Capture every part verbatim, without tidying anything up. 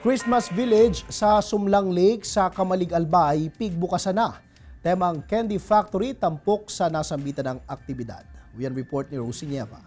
Christmas Village sa Sumlang Lake sa Camalig, Albay, pigbukasan na. Temang Candy Factory tampok sa nasambitan ng aktibidad. Yan report ni Rosie Nieva.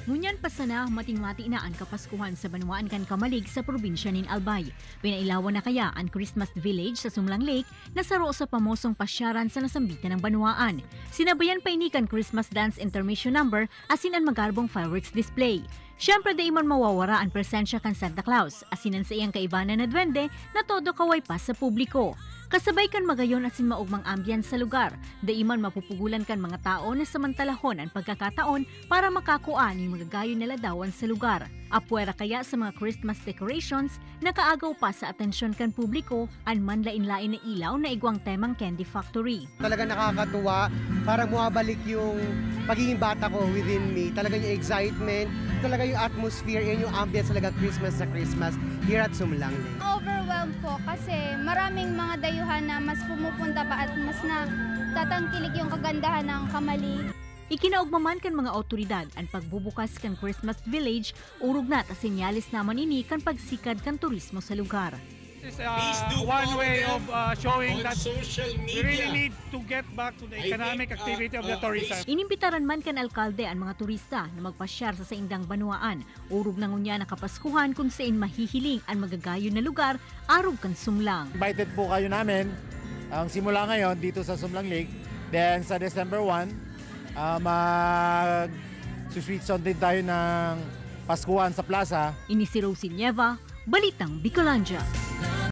Ngunyan pa sana, mating-mati na an Kapaskuhan sa banwaan kan Camalig sa probinsya nin Albay. Pinailawan na kaya an Christmas Village sa Sumlang Lake na saro sa pamosong pasyaran sa nasambitan ng banwaan. Sinabayan pa ini kan Christmas Dance Intermission Number asin an magarbong fireworks display. Siyempre, dai man mawawara an presensya kan Santa Claus asin an saiyang kaibanan na duwende na todo kaway pa sa publiko. Kasabay kan magayon asin maogmang ambience sa lugar, dai man mapupugulan kan mga tao na samantalahon an pagkakataon para makakua nin magagayon na ladawan sa lugar. Apwera kaya sa mga Christmas decorations, nakaagaw pa sa atensyon kan publiko an manlaen-laen na ilaw na igwang temang Candy Factory. Talaga nakakatuwa, parang bumabalik yung pagiging bata ko within me. Talaga yung excitement, talaga yung atmosphere, yun yung ambience talaga Christmas na Christmas here at Sumlang. Overwhelmed po kasi maraming mga dayuhan na mas pumupunta pa at mas natatangkilik yung kagandahan ng Camalig. Ikinaogma man kan mga awtoridad an pagbubukas kan Christmas Village, orog na ta senyales naman ini kan pagsikad kan turismo sa lugar. This is uh, one way of uh, showing that we really need to get back to the economic activity of the tourism. Inimbitaran man kan alkalde an mga turista na magpasyar sa saindang banwaan. Orog na ngunyan na Kapaskuhan kun sain mahihiling an magagayon na lugar arog kan Sumlang. Invited po kayo namin. Ang simula ngayon dito sa Sumlang Lake. Then sa December one, uh, mag Sweet Sound din tayo ng Paskuhan sa Plaza. Ini si Rosie Nieva, Balitang Bicolandia.